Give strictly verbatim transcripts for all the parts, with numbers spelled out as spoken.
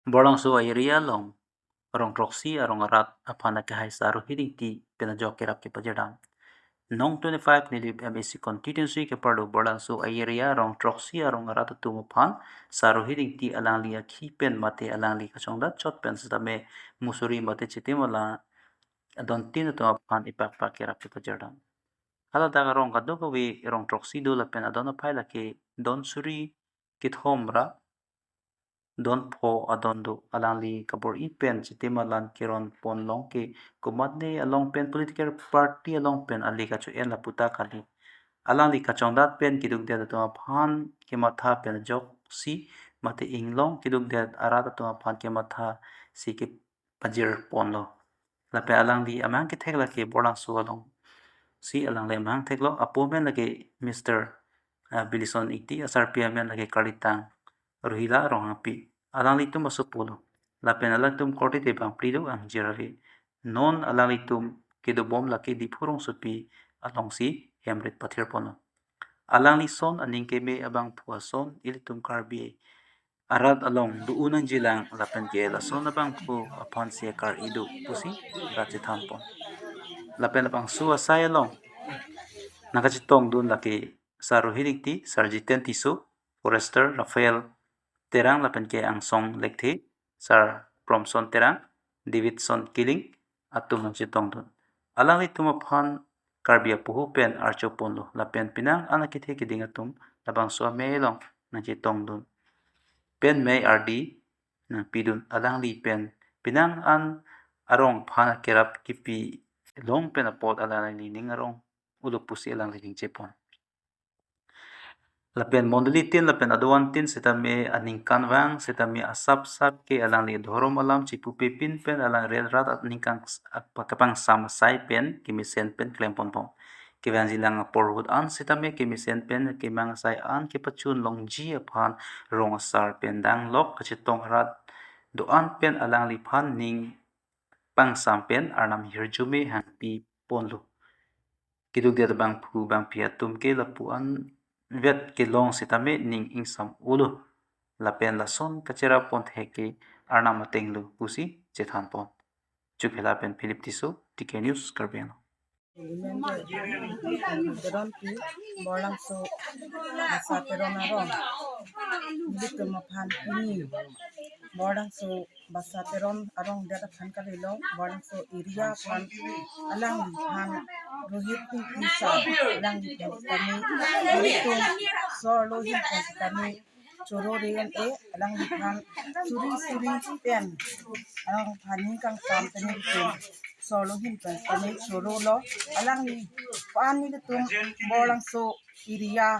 Borlangso area along rong throksi arong arat aphan akehai Sar Rohit Ingti pen ajok kerap kepajirdam. Nong twenty-five Nilip M A C constituency keparlo Borlangso area rong throksi arong arat atum aphan Sar Rohit Ingti alangli akhi pen mate alangli kachongdat chot pen setame Mussoorie mate Chitimala adontin atum aphan ipakpak kerap kepajirdam. Haladak arong kadokave rong throksi do lapen adon aphai lake don suri kethom ra don pho adon do. Alangli kabor-i pen Chitimala keron pon long ke komatne along pen political party along pen ale kacho-en lapu ta kali. Alangli kachongdat pen kedukdet atum aphan kematha pen ajoksi mate inglong kedukdet arat atum aphan kematha si kepajir ponlo. Lapen alangli amahang kethek lake Borlangso alongsi alangli amahang theklo. Apo amen lake Mister, ah, Bilison Ingti, asarpi amen lake Karlitang Rohila Ronghangpi. Alanglitum asopo lo. Lapen alangtum korte te bang phli do angjir ave. Non alanglitum kedobom lake Diphu rongsopi alongsi hem rit pathir ponlo. Alangli son aning keme abangphu ason ilitum Karbi arat along do-un nangjilang lapen ke lason abangphu aphan si akar-i do pusi rat chethan pon. Lapen labangso asai along nangkachetongdun lake Sar Rohit Ingti, Sar Jiten Tisso, Forester Raphael Terang lapen ke angsong lekthe Sar Promson Terang, Davidson Killing atum nangchetongdun. Alanglitum aphan Karbi apoho pen archo ponlo lapen penang an akethe keding atum labangso amei along nangchetongdun pen mei ardi nangpidun. Alangli pen penang an arong aphan akerap kipi long pen apot alangli ning arong ulo pusi alangli ningje pon. Lapen mondolitin lapen adoantin setame aningkanvang setame asapsap ke alangli dhorom alam chipupepin pen alang ret rat at ningkan s-, ap-, kapangsam asai pen kemesen pen klem ponbom. Kevangjilang apor ahut an setame kemesen pen kemang asai an kepachun longji aphan rong asar pen danglok kachetong rat do-an pen alangliphan ning pangsam pen Arnam hirjume hangpi ponlo. Kedukdet abangphu bangphi atum ke lapu an vet kelong setame ning ingsam ulo. Lapen lason kacherap pon thek ke Arnam ateng lo pusi chethan pon. Chuphela pen Philip Tisso, T K News, Karbi Anglong. Teron pi Borlangso Basa Teron arong. Nelitum aphan pini Borlangso Basa Teron arong det aphan kalilo, Borlangso area aphan alangliphan Rohit Ingti sir alangliphan kami nelitum Sar Rohit Ingti kami choro re-en-e alangliphan suri suri pen alangphan ning kangsam pen nelitum Sar Rohit Ingti kami choro lo. Alangli pan nelitum Borlangso area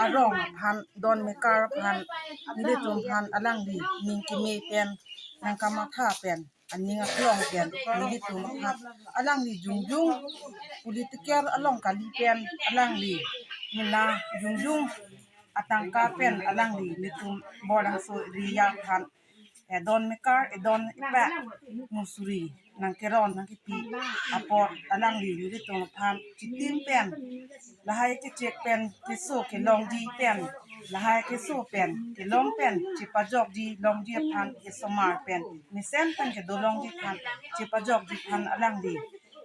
arong aphan don mekar aphan nelitum aphan alangli ning keme pen nangkamatha pen aning aklong pen nelitum aphan alangli jongjong political along kali pen alangli mena jongjong atangka pen alangli nelitum Borlangso area aphan edon mekar edon epak Mussoorie nangkeron nangkepi apot alangli nelitum aphan chitim pen lahai kechek pen keso kelongji pen lahai keso pen kelong pen chepajokji longji aphan kesomar pen mesen pen kedo longji aphan chepajokji aphan alangli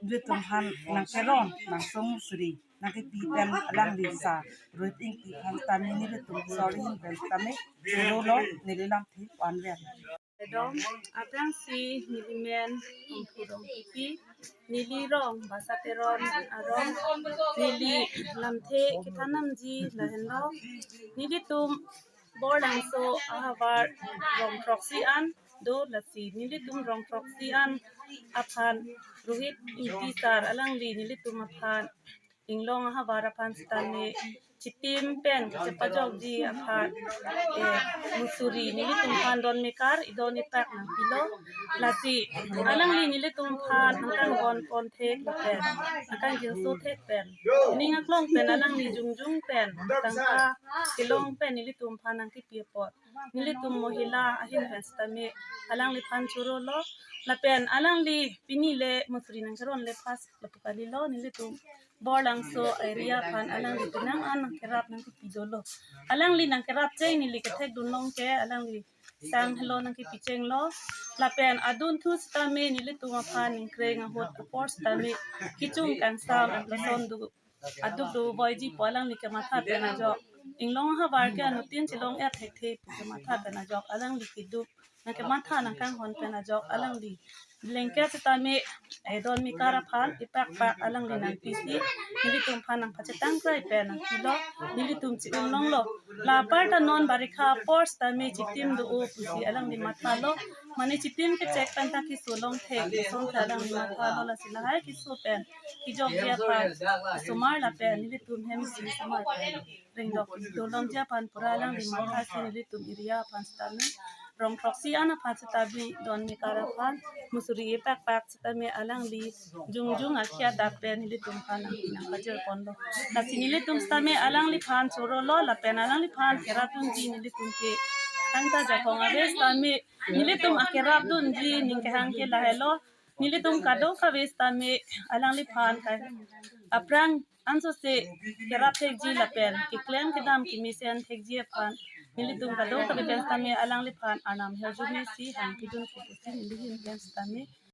nelitum aphan nangkeron nangso Mussoorie nangkepi pen alangli sir Rohit Ingti aphan tame nelitum Sar Rohit Ingti pen tame choro lo neli lamthe wan ven. Dong, aphrangsi neli men Umphu Rongpipi, neli rong Basa Teron arong, neli lamthe kethan nangji lahenlo, nelitum Borlangso ahavar rong throksi an do lasi, nelitum rong throksi an aphan Rohit Ingti sir alangli nelitum aphan inglong ahavar aphan sitame chitim pen chepajokji aphan, eh, Mussoorie nelitum aphan don mekar edon epak nangpilo. Lasi alangli nelitum aphan nangkangbon pon thek pen nangkangjinso thek pen ning aklong pen alangli jongjong pen tangka kelong pen nelitum aphan nangkepi apot nelitum mohila ahin pen sitame alangliphan choro lo. Lapen alangli pini le Mussoorie nangkeron le first lapu kalilo, nelitum Borlangso area aphan alangli penang an nangkerap nangkepi dolo. Alangli nangkerap cheng neli kethek dun long ke alangli sang helo nangkepichenglo. Lapen adunthu sitame nelitum aphan ningkreng ahut apor sitame kechung kangsam lason do, aduk dovoiji pu alangli kematha pen ajok, inglong ahavar ke anuttin chelong-et thekthe pu kematha pen ajok alangli keduk, nangkematha nangkanghon pen ajok alangli blanket sitame edon mekar aphan ipakpak alangli nangpisi nelitum aphan nangpachetang krai pen nangpilo, nelitum chi-um longlo. La aparta non barikha apor sitame chitim do-o pusi alangli mathalo. Mane chitim kechek pen ta keso longthek, lason ta alangli mathalo. Lasi lahai keso pen kejokji aphan osomar lapen nelitum hem isi osomar pen ringdok dolongji aphan pura alangli mathasi nelitum area aphan sitame rong throksi an aphan sitame don mekar aphan musuri ipakpak sitame alangli jongjong akhei adap pen nelitum aphan nangpajirponlo. Lasi nelitum sitame alangliphan chorolo lapen alangliphan kerapdunji nelitum ke thangta jakong ave sitame nelitum akerapdunji ning kehang ke lahelo. Nelitum kadokave sitame alangliphan ka aphrang ansose kerap thekji lapen keklem kedam kemesen thekji aphan nelitum kadokave pen sitame alangliphan arnam hirjume si hangpidun pusi nelihin pen sitame